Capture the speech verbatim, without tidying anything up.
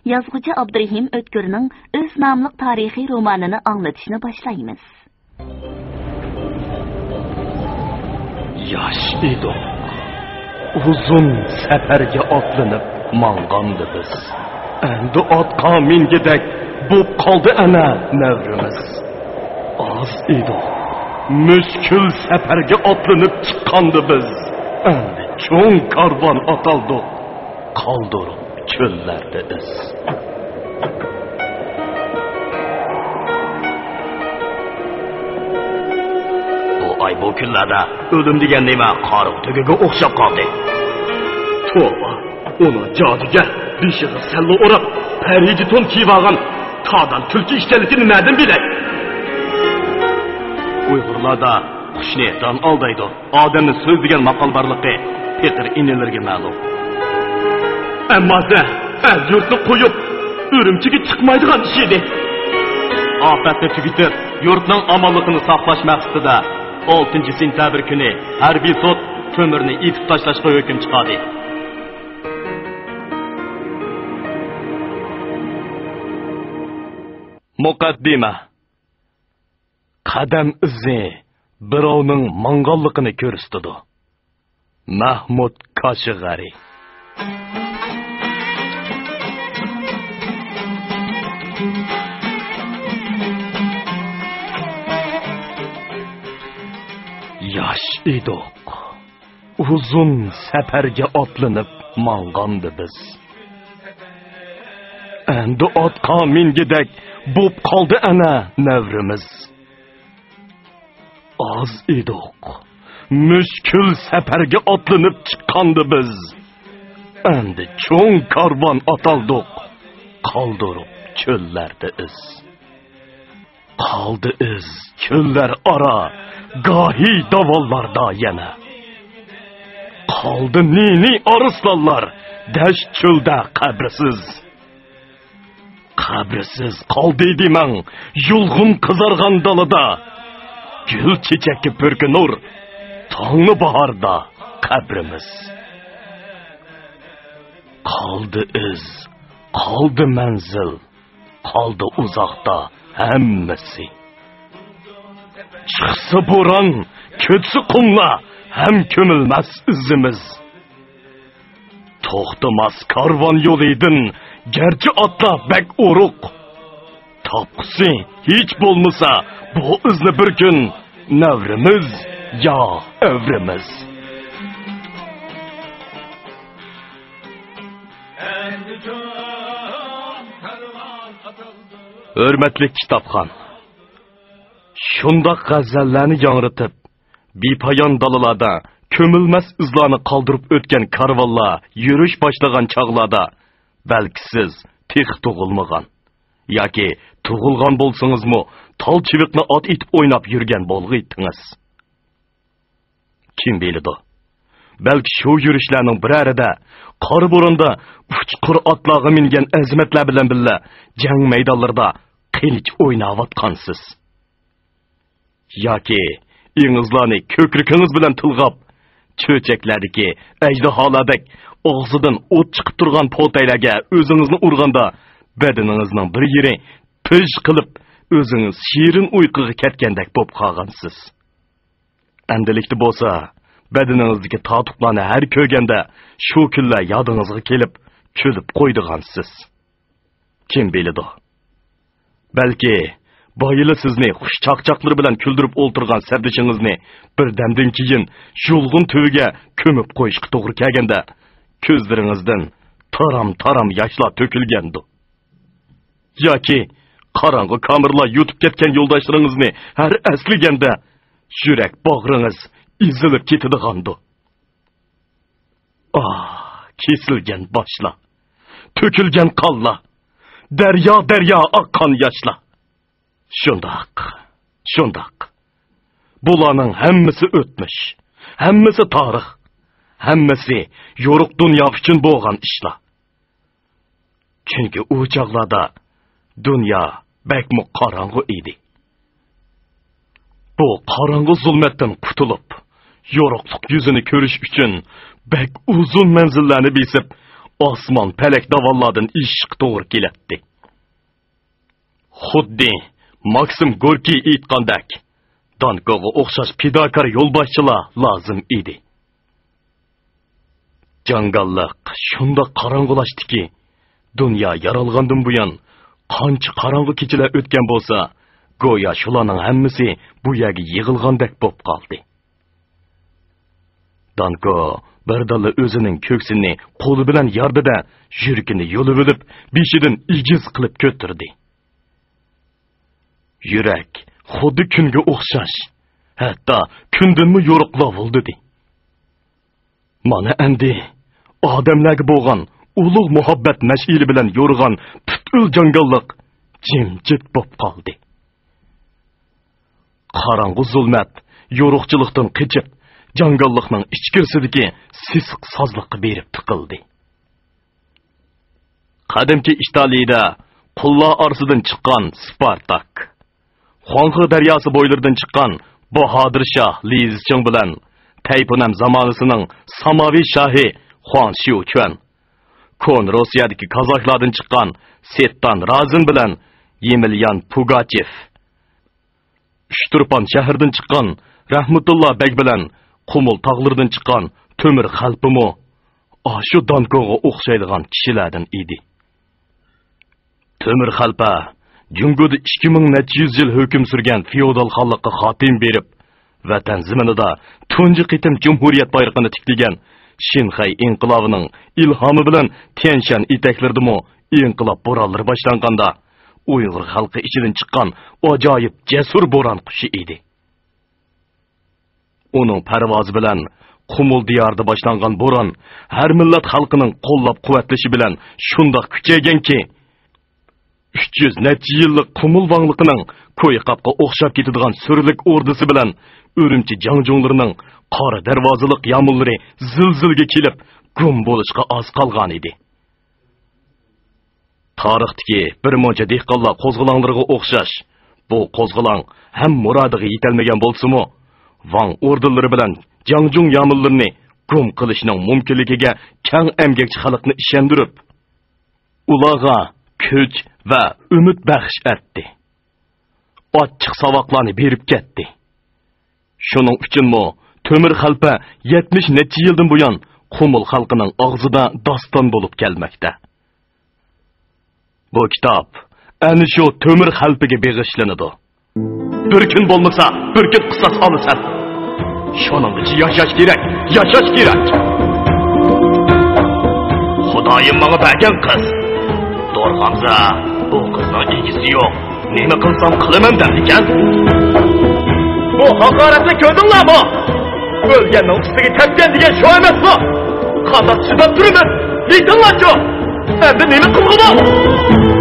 يازغۇچى ئابدۇرېھىم ئۆتكۈرنىڭ ئۆز ناملىق تارىخىي رومانىنى ئاڭلىتىشنى باشلايمىز. ياش ئىدۇق. ئۇزۇن سەپەرگە ئاتلىنىپ ماڭغاندا بىز. ئەمدى ئاتقا مىنگۈدەك بوپ قالدى ئەنە نەۋرىمىز. ئاز ئىدۇق. مۈشكۈل سەپەرگە ئاتلىنىپ چىققاندا بىز. ئەمدى چوڭ كارۋان ئاتالدۇق. قالدۇرۇپ چۆللەردە ئىز. بۇ ئاي، بۇ كۈنلەردە ئۆلۈم دېگەن نېمە قارىغا تۆگىگە ئوخشاپ قالدى. توۋا، ئۇنىڭ جادۇگەر، بېشىغا سەللە ئوراپ، پەرىجى تون كىيىۋالغان تادان تۈلكە ئىكەنلىكىنى نەدىن بىلەي؟ ئۇيغۇرلاردا قۇشنى دان ئالدايدۇ، ئادەمنى سۆز دېگەن ماقال بارلىقى پېقىر ئىنىلىرىگە مەلۇم. ئەمما سەن ئەل يۇرتنى قويۇپ، ئۈرۈمچىگە چىقمايدىغان ئىش ئىدى. ئاپەتنى تۈگىتىپ، يۇرتنىڭ ئامانلىقىنى ساقلاش مەقسىتىدە، ئالتىنچى سېنتەبىر كۈنى ھەربىي سوت تۆمۈرنى ئېتىپ تاشلاشقا ھۆكۈم چىقاردى. مۇقەددىمە. قەدەم ئىزى بىراۋنىڭ ماڭغانلىقىنى كۆرسىتىدۇ. مەھمۇد كاشىغەرى. ياش ئىدۇق. ئۇزۇن سەپەرگە ئاتلىنىپ ماڭغاندا بىز. ئەمدى ئاتقا مىنگۈدەك بوپ قالدى ئەنە نەۋرىمىز. ئاز ئىدۇق. مۈشكۈل سەپەرگە ئاتلىنىپ چىققاندا بىز. ئەمدى چوڭ كارۋان ئاتالدۇق. قالدۇرۇپ چۆللەردە ئىز. قالدى ئىز چۆللەر ئارا، گاھى داۋانلاردا يەنە. قالدى نى-نى ئارسلانلار دەشت چۆلدە قەبرىسىز. قەبرىسىز قالدى دېمەڭ يۇلغۇن قىزارغان دالىدا. گۈل چېچەككە پۈركىنۇر تاڭلا باھاردا قەبرىمىز. قالدى ئىز، قالدى مەنزىل، قالدى ئۇزاقتا ھەممىسى. چىقسا بوران، كۆچسە قۇملار، ھەم كۆمۈلمەس ئىزىمىز. توختىماس كارۋان يولىدىن، گەرچە ئاتلار بەك ئورۇق. تاپقۇسى ھېچ بولمىسا بۇ ئىزنى بىر كۈن، نەۋرىمىز يا ئەۋرىمىز. ھۆرمەتلىك كىتابخان، شۇنداق غەزەللەرنى ياڭرىتىپ، بىپايان دالىلاردا كۆمۈلمەس ئىزلارنى قالدۇرۇپ ئۆتكەن كارۋانلار يۈرۈش باشلىغان چاغلاردا، بەلكى سىز تېخى تۇغۇلمىغان ياكى تۇغۇلغان بولسىڭىزمۇ، تال چىۋىقنى ئات ئېتىپ ئويناپ يۈرگەن بولغىيتىڭىز. كىم بىلىدۇ؟ بەلكى شۇ يۈرۈشلەرنىڭ بىرەرىدە قارا بوراندا ئۇچقۇر ئاتلارغا مىنگەن ئەزىمەتلەر بىلەن بىللە جەڭ مەيدانلىرىدا قىلىچ ئويناۋاتقانسىز. ياكى ئېڭىزلارنى كۆكرىكىڭىز بىلەن تىلغاپ، چۆچەكلەردىكى ئەجدىھالاردەك ئاغزىدىن ئوت چىقىپ تۇرغان پوتەيلەرگە ئۆزىڭىزنى ئۇرغاندا، بەدىنىڭىزنىڭ بىر يېرى پىژ قىلىپ، ئۆزىڭىز شېرىن ئۇيقۇغا كەتكەندەك بولۇپ قالغانسىز. ئەمدىلىكتە بولسا، بەدىنىڭىزدىكى تارتۇقلارنى ھەر كۆرگەندە، شۇ كۈنلەر يادىڭىزغا كېلىپ، كۈلۈپ قويىدىغانسىز. كىم بىلىدۇ؟ بەلكى بايىلا سىزنى خۇش چاقچاقلىرى بىلەن كۈلدۈرۈپ ئولتۇرغان سەپدىشىڭىزنى بىردەمدىن كېيىن يۇلغۇن تۈۋىگە كۆمۈپ قويۇشقا توغرا كەلگەندە، كۆزلىرىڭىزدىن تارام-تارام ياشلار تۆكۈلگەندۇ؟ ياكى قاراڭغۇ كامېرلار يۇتۇپ كەتكەن يولداشلىرىڭىزنى ھەر ئەسلىگەندە، يۈرەك باغرىڭىز ئېزىلىپ كېتىدىغاندۇ؟ ئاھ، كېسىلگەن باشلار، تۆكۈلگەن قانلار، دەريا-دەريا ئاققان ياشلار. شۇنداق، شۇنداق. بۇلارنىڭ ھەممىسى ئۆتمۈش، ھەممىسى تارىخ، ھەممىسى يورۇق دۇنيا ئۈچۈن بولغان ئىشلار. چۈنكى ئۇ چاغلاردا دۇنيا بەكمۇ قاراڭغۇ ئىدى. بۇ قاراڭغۇ زۇلمەتتىن قۇتۇلۇپ، يورۇقلۇق يۈزىنى كۆرۈش ئۈچۈن بەك ئۇزۇن مەنزىللەرنى بېسىپ، ئاسمان پەلەك داۋانلاردىن ئېشىشقا توغرا كېلەتتى. خۇددى ماكسىم گوركىي ئېيتقاندەك، دانكوغا ئوخشاش پىداكار يولباشچىلار لازىم ئىدى. جاڭگاللىق شۇنداق قاراڭغۇلاشتىكى، دۇنيا يارالغاندىن بۇيان قانچە قاراڭغۇ كېچىلەر ئۆتكەن بولسا، گويا شۇلارنىڭ ھەممىسى بۇ يەرگە يىغىلغاندەك بولۇپ قالدى. دانكو بىردىنلا ئۆزىنىڭ كۆكسىنى قولى بىلەن ياردى-دە، يۈرىكىنى يۇلۇۋېلىپ، بېشىدىن ئېگىز قىلىپ كۆتۈردى. يۈرەك خۇددى كۈنگە ئوخشاش، ھەتتا كۈندىنمۇ يورۇق لاۋۇلدىدى. مانا ئەمدى ئادەملەرگە بولغان ئۇلۇغ مۇھەببەت مەشئىلى بىلەن يورۇغان پۈتكۈل جاڭگاللىق جىمجىت بولۇپ قالدى. قاراڭغۇ زۇلمەت يورۇقچىلىقتىن قېچىپ، جاڭگاللىقنىڭ ئىچكىرىسىدىكى سېسىق سازلىققا بېرىپ تىقىلدى. قەدىمكى ئىتالىيىدە قۇللار ئارىسىدىن چىققان سپارتاك، خۇاڭخې دەرياسى بويلىرىدىن چىققان باھادىر شاھ لى زىچىڭ بىلەن تەيپۇنەم زامانىسىنىڭ ساماۋى شاھى خۇاڭ شيۇچۈەن، كونا روسىيەدىكى كازاكلاردىن چىققان سېتتان رازىن بىلەن يېمېليان پۇگاچېف، ئۇچتۇرپان شەھىرىدىن چىققان رەھمىتۇللا بەگ بىلەن قۇمۇل تاغلىرىدىن چىققان تۆمۈر خەلپىمۇ ئاشۇ دانكوغا ئوخشايدىغان كىشىلەردىن ئىدى. تۆمۈر خەلپە جۇڭگودا ئىككى مىڭ نەچچە يۈز يىل ھۆكۈم سۈرگەن فېئودال خانلىققا خاتىمە بېرىپ، ۋەتەن زېمىنىدا تۇنجى قېتىم جۇمھۇرىيەت بايرىقىنى تىكلىگەن شىنخەي ئىنقىلابىنىڭ ئىلھامى بىلەن تيەنشەن ئېتەكلىرىدىمۇ ئىنقىلاب بورانلىرى باشلانغاندا، ئۇيغۇر خەلقى ئىچىدىن چىققان ئاجايىپ جەسۇر بوران قۇشى ئىدى. ئۇنىڭ پەرۋازى بىلەن قۇمۇل دىيارىدا باشلانغان بوران ھەر مىللەت خەلقىنىڭ قوللاپ-قۇۋۋەتلىشى بىلەن شۇنداق كۈچەيگەنكى، ئۈچ يۈز نەچچە يىللىق قۇمۇل ۋاڭلىقىنىڭ كويى قاپقا ئوخشاپ كېتىدىغان سۈرلۈك ئوردىسى بىلەن ئۈرۈمچى جاڭجۇڭلىرىنىڭ قارا دەرۋازىلىق يامۇللىرى زىلزىلىگە كېلىپ، گۇم بولۇشقا ئاز قالغانىدى. تارىختىكى بىر مۇنچە دېھقانلار قوزغىلاڭلىرىغا ئوخشاش، بۇ قوزغىلاڭ ھەم مۇرادىغا يېتەلمىگەن بولسىمۇ، ۋاڭ ئوردىلىرى بىلەن جاڭجۇڭ يامۇللىرىنى گۇم قىلىشنىڭ مۇمكىنلىكىگە كەڭ ئەمگەكچى خەلقنى ئىشەندۈرۈپ، ئۇلارغا كۈچ ۋە ئۈمىد بەخش ئەتتى. ئاچچىق ساۋاقلارنى بېرىپ كەتتى. شۇنىڭ ئۈچۈنمۇ تۆمۈر خەلپە يەتمىش نەچچە يىلدىن بۇيان قۇمۇل خەلقىنىڭ ئاغزىدا داستان بولۇپ كەلمەكتە. بۇ كىتاب ئەنە شۇ تۆمۈر خەلپىگە بېغىشلىنىدۇ. بىر كۈن بولمىسا، بىر كۈن قىساس ئالىسەن. شۇنىڭغىچە ياشاش كېرەك، ياشاش كېرەك. خۇدايىم ماڭا بەرگەن قىز. دورغامزا، بۇ قىزنىڭ ئىگىسى يوق. نېمە قىلسام قىلىمەن دەمدىكەن؟ بۇ ھاقارەتنى كۆردۈڭلارمۇ؟ ئۆلگەننىڭ ئۈستىگە تەپكەن دېگەن شۇ ئەمەسمۇ؟ قانداق چىداپ تۇرىمەن؟ ئېيتىڭلارچۇ! ئەمدى نېمە قىلغۇلۇق؟